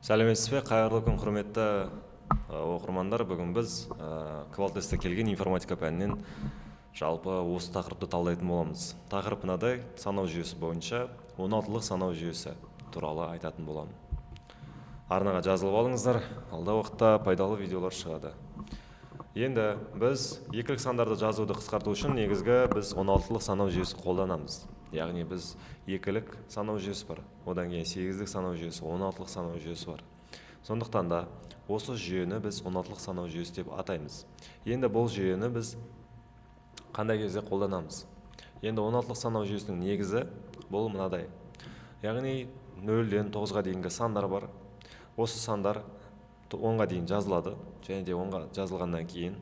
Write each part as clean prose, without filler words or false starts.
Сәлеметсіз бе, қайырлы күн, құрметті оқырмандар! Бүгін біз квал тестте келген информатика пәнінен жалпы осы тақырыпты талдайтын боламыз. Тақырып мынадай: санау жүйесі бойынша 16-лық санау жүйесі туралы айтатын боламын. Арнаға жазылып алыңыздар, алдағы уақытта пайдалы видеолар шығады. Енді біз екілік сандарды жазуды қысқарту үшін негізгі біз 16-лық санау жүйесі қолданамыз. Яғни біз екілік санау жүйесі бар, одан кейін сегіздік санау жүйесі, 16-лық санау жүйесі бар. Сондықтан да осы жүйені біз 16-лық санау жүйесі деп атаймыз. Енді бұл жүйені біз қандай кезде қолданамыз? Енді 16-лық санау жүйесінің негізі бұл мынадай, яғни 0-ден 9-ға дейінгі сандар бар. Осы сандар 10-ға дейін жазылады және де 10-ға жазылғаннан кейін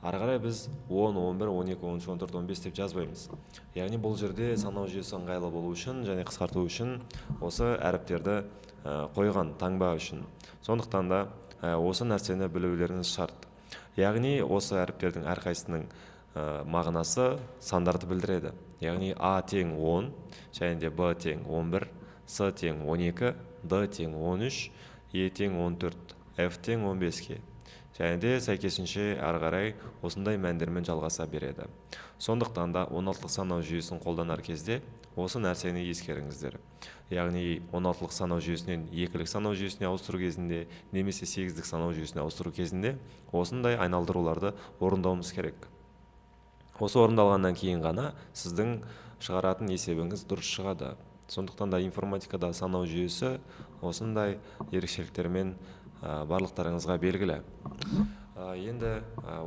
ары қарай біз 10, 11, 12, 13, 14, 15 деп жазбаймыз. Яғни бұл жерде санау жүйесі ыңғайлы болу үшін және қысқарту үшін осы әріптерді қойған, таңба үшін. Сондықтан да осы нәрсені білулеріңіз шарт. Яғни осы әріптердің әрқайсысының мағынасы сандарды білдіреді. Яғни а тең 10 және де б тең 11, с тең 12, д тең 13, е тең 14, f тең 15-ке және де сәйкесінше ары қарай осындай мәндермен жалғаса береді. Сондықтан да 16-лық санау жүйесін қолданар кезде осы нәрсені ескеріңіздер. Яғни 16-лық санау жүйесінен екілік санау жүйесіне ауыстыру кезінде немесе сегіздік санау жүйесіне ауыстыру кезінде осындай айналдыруларды орындауымыз керек. Осы орындалғаннан кейін ғана сіздің шығаратын есебіңіз дұрыс шығады. Сондықтан да информатикада санау жүйесі осындай ерекшеліктермен барлықтарыңызға белгілі. Енді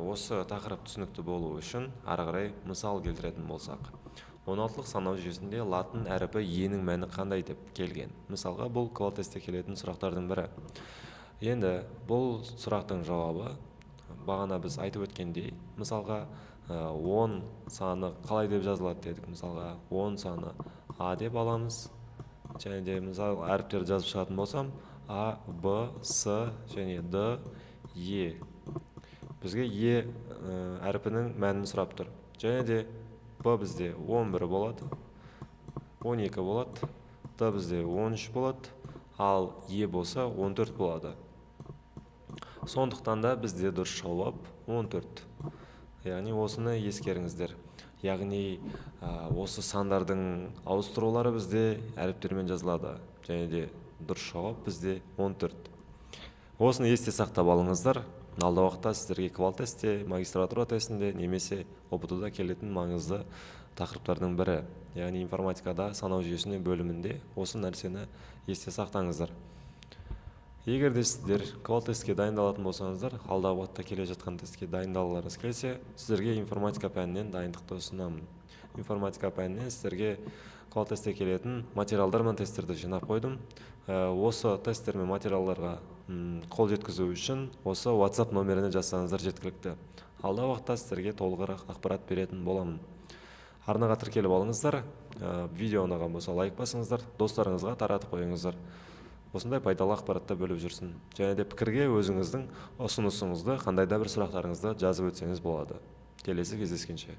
осы тақырып түсінікті болу үшін ары қарай мысал келтіретін болсақ, 16-лық санау жүйесінде латын әріпі е-нің мәні қандай деп келген. Мысалға, бұл квал тестте келетін сұрақтардың бірі. Енді бұл сұрақтың жауабы бағана біз айтып өткендей, мысалға, 10 саны қалай деп жазылады дедік. Мысалға, 10 саны а деп аламыз және де мысалы әріптерді жазып шығатын болсам, а, б, с және д, е. Бізге е әрпінің мәнін сұрап тұр. Және де б бізде 11 болады, 12 болады, д бізде 13 болады, ал е болса 14 болады. Сондықтан да бізде дұрыс жауап 14. Яғни осыны ескеріңіздер. Яғни осы сандардың ауыстырулары бізде әріптермен жазылады және де дұрыс жауап бізде 14. Осыны есте сақтап алыңыздар. Алдағы уақытта сіздерге квал тестте, магистратура тестінде немесе ҰБТ да келетін маңызды тақырыптардың бірі. Яғни информатикада санау жүйесіне бөлімінде осы нәрсені есте сақтаңыздар. Егер де сіздер квал тестке дайындалатын болсаңыздар, алдағы уақытта келе жатқан тестке дайындалғыларыңыз келсе, сіздерге информатика пәнінен дайындықты ұсынамын. Информатика пәнінен сіздерге квал тестте келетін материалдар мен тесттерді жинап қойдым. Осы тесттер мен материалдарға қол жеткізу үшін осы WhatsApp номеріне жазсаңыздар жеткілікті. Алдағы уақытта сіздерге толығырақ ақпарат беретін боламын. Арнаға тіркеліп алыңыздар. Видео ұнаған болса, лайк басыңыздар, достарыңызға таратып қойыңыздар, осындай пайдалы ақпаратты бөліп жүрсін. Және де пікірге өзіңіздің ұсынысыңызды, қандай да бір сұрақтарыңызды жазып өтсеңіз болады. Келесі кездескенше!